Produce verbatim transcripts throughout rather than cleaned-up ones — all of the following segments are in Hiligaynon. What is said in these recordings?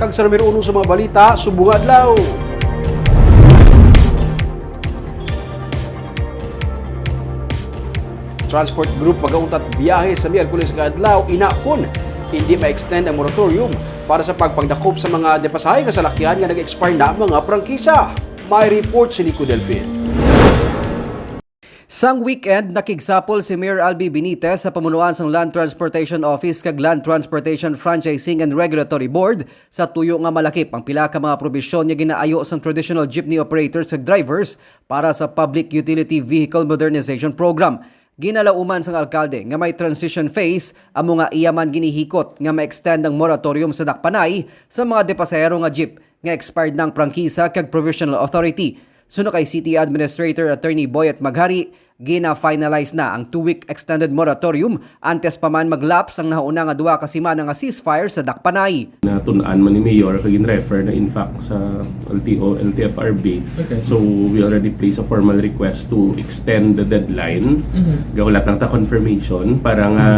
Kag sa numero uno sa mga balita, subong nga adlaw. Transport Group magauntat biyahe sa Miyerkules nga adlaw, ina kon hindi ma-extend ang moratorium para sa pagpangdakop sa mga depasahe nga salakyan nga nag-expire na ang mga prangkisa. May report si Nico Delfin. Sang weekend, nakigsapol si Mayor Albi Benitez sa pamunuan sang Land Transportation Office kag Land Transportation Franchising and Regulatory Board sa tuyo nga malakip ang pila ka mga probisyon nga ginaayo sang traditional jeepney operators kag drivers para sa Public Utility Vehicle Modernization Program. Ginalauman sang alkalde nga may transition phase, amo nga iya man ginihikot nga ma-extend ang moratorium sa dakpanay sa mga depasahero nga jeep nga expired na ang prangkisa kag provisional authority. Suno kay City Administrator Attorney Boyet Maghari, gina-finalize na ang two-week extended moratorium antes pa man mag-lapse ang nahauna nga duha ka semana nga ceasefire sa dakpanay. Natun-an man ni Mayor kag in-refer na, in fact, sa L T O, L T F R B. Okay. So, we already placed a formal request to extend the deadline. Mhm. Gahulat lang ta confirmation para nga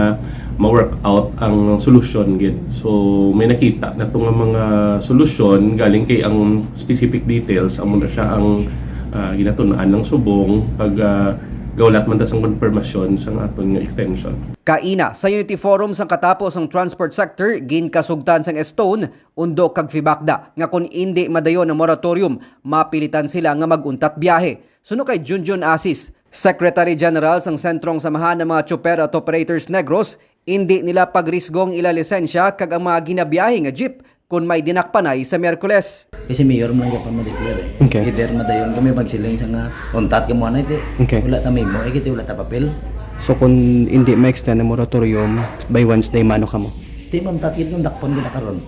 ma-work out ang solusyon gid. So, may nakita na to nga mga solusyon galing kay ang specific details, amo na siya ang, ah, ginatun-an ng subong pag, ah, gahulat man ta sang konfirmasyon sang aton nga extension. Kaina, sa Unity Forum sang katapos ang transport sector, ginkasugtan sang Stone, Undo kag Fibacda nga kon indi madayon ang moratorium, mapilitan sila nga mag-untat biyahe. Suno kay Junjun Asis, Secretary General sang Sentrong Samahan ng mga Tsuper at Operators Negros, indi nila pagrisgo ang ila lisensya kag ang mga ginabiyahe nga jeep kon may dinakpanay sa Miyerkules. Kasi mayor man lang gyapon ma-declare eh. Okay. Either madayon kami magsiling sa nga untat ka mo anay, ti. Okay. Wala ta memo, eh, kiti wala ta papel. So, kung hindi ma-extend ang moratorium, by Wednesday, mano kamo? Ti, mauntat gid kung dakpan gid na karon.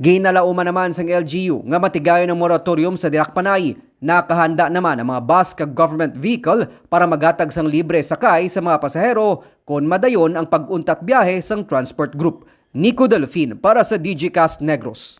Ginalauman naman sang L G U nga matigayon ang moratorium sa dinakpanay. Nakahanda naman ang mga bus kag government vehicle para maghatag sang libre sakay sa mga pasahero kon madayon ang pag-untat biyahe sang transport group. Nico Delfin para sa Digicast Negros.